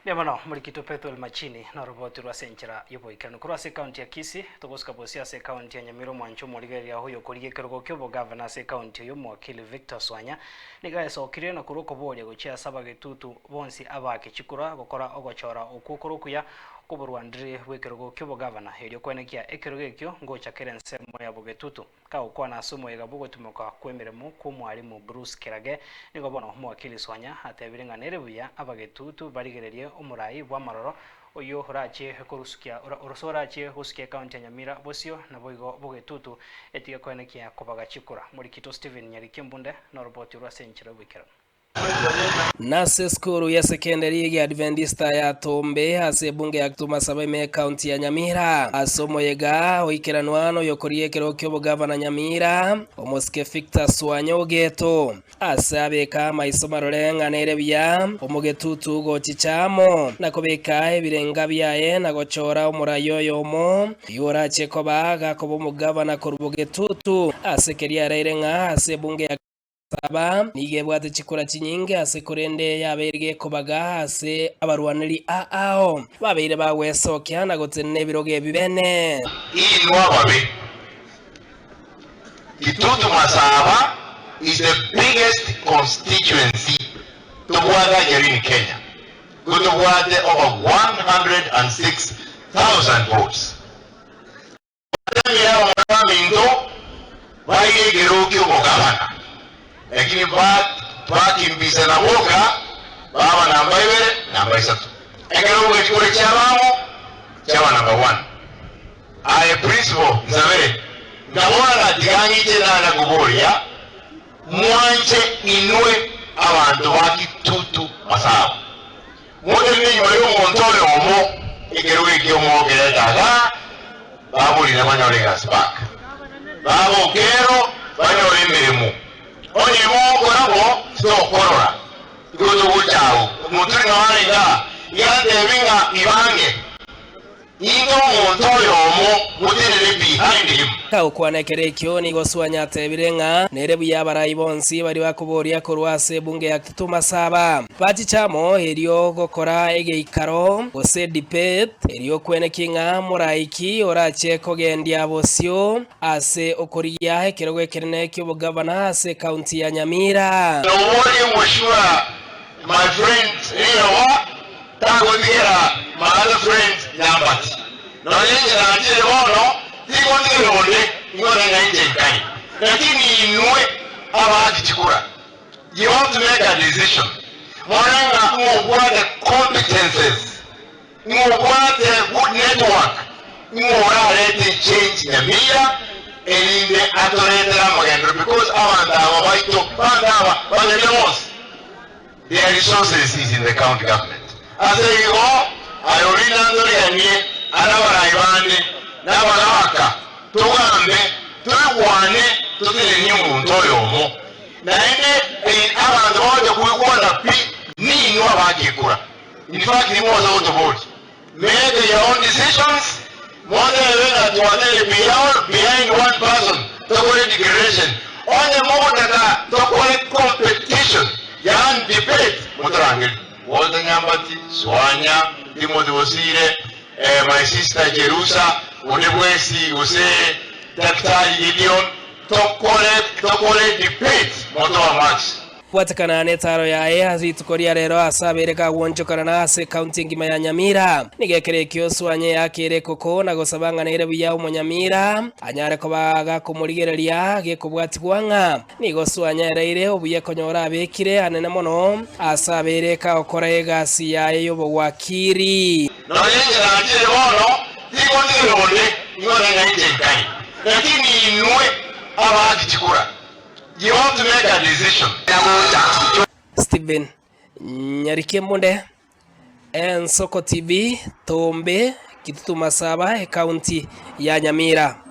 Mbuya mono morikito Pethuel Machini noroboti rwa ase enchera y'oboikeranu. Korwa ase ekaunti ya Kisii, togosuka bosio ase ekaunti ya Nyamira omwancho omorigereria oyokorigia ekerogo ki'obogavana ase ekaunti eyio omowakili Victor Swanya nigo aesokirie na korwa okoboria gochia ase abagetutu bonsi abaake chikura gokora ogochora okwo kore okuya kw'oborwandiri bw'ekerogo ki'obogavana erio koenekia ekerogo ekio ngocha kere ensemo ya bogetutu. Kagokwana ase omoyega bw'ogotumoka kw'emeremo kw'omwalimu Bruce Kerage, nigo bono omowakili Swanya atebire ng'a nere buya abagetutu barigererie omorai bw'amaroro oyio orachie korusukia oroso orachie gosukia ekaunti ya Nyamira bosio naboigo bogetutu etige koenekia kobaga chikura. Morikito Stephen Nyariki Mbunde noroboti orwo ase enchera y'oboikeranu. Nase esukuru ya sekendari y'Egeadventista ya Tombe ase ebunge ya Kitutu Masaba ime y'Ekaunti ya Nyamira. Ase omoyega oikeranwa noyokoria ekerogo ki'obogavana Nyamira, omosike Victor Swanya Ogeto, ase abeka amaiso marore ng'a nere buya omogetutu gochicha amo na kobeka ebirenga biaye na gochora omorai oyomo oyio orache koba gakoba omogavana korwa bogetutu ase keria araire ng'a ase ebunge ya Saba nigo ebwate chikura chinyinge ase korende yabeire gekobaga ase abarwaneri aao babeire bagwesokia na gotenena ebirogo ebi bene. Inwe ababe, Kitutu Masaba is the biggest constituency tobwate ekero in Kenya, go tobwate over 106,000 votes. Batemire abamura baminto baire ekerogo ki'obogabana, lakini bakimbisana boka, baba namba ibere, namba isato. Ekerogo ekikoro chiabamo chiaba namba one. Aye principal nsabere, nkabora ng'a tiga ng'iche nana koboria, mwanche inwe abanto ba Kitutu Masaba. Motenene nyuma y'omonto oyomo, ekerogo ekio mokerete igaa, baborire banyore egasi back. Baba Okero banyore emeremo. Onye mogokora bo, titokorora. Igo togocha agwo. Moturi nao are igaa, iga antebi ng'a ibange. Inche omonto oyomo motenene behind him. Gokwana ekero ekio nigo Swanya atebire ng'a nere buya abarai bonsi baria bakoboria korwa ase ebunge ya Kitutu Masaba bachiche amo erio gokora egeikaro gose debate erio kweneki ng'a morai ki orache kogendia bosio ase okorigia ekerogo ekenene ki'obogavana ase ekaunti ya Nyamira. Noborie Mheshimiwa my friend riroba Tagontigera my other friend Nyambati. Nonya inche nachire bono tingontigera onde, ing'ore ng'a inche nkai. Lakini inwe abaaki chikura, you have to make a decision. More ng'a ng'obwate competences, ng'obwate good network, ng'orarete change Nyamira erinde atoretere amagenderero because abanto aba baito, abanto aba ba Nyamira bonsi. Their resources is in the county government. Ase igo aye orina ntoriganie are abarai bande na abagaaka, togambe, toigwane, totenenie omonto oyomo. Naende abanto bagocha koigwana pi ninwe abagekura. In fact nimwansa gotoboria, make your own decisions, motebe ng'a twateire behind one person tokore declaration. Onye mogotaka tokore competition yaani debate motorangerie. Walter Nyambati, Swanya, Timothy Bosire, my sister Jerusa, onde bwensi gose Daktari Gideon, tokore tokore debate motoa marks. Bwatekana netaaro yaye ase rituko ria rero ase abeire kagwonchokana na ase ekaunti engima ya Nyamira. Nigo ekero ekio Oswanya eakeire ekoko na gosaba ng'a nere buya omonyamira anyare koba gakomorigereria gekobwatigwa ng'a nigo Oswanya ereire obuya konyora abekire anene mono ase abeire kagokora egasi yaye y'obogwakiri. Nonya inche nachire bono, tingontigera onde, ing'ore ng'a inche nkai. Lakini inwe abaaki chikura, You have to make a decision. Stephen Nyarikembunde, Ensoko TV, Tombe, Kitutu Masaba, Ekaunti ya Nyamira.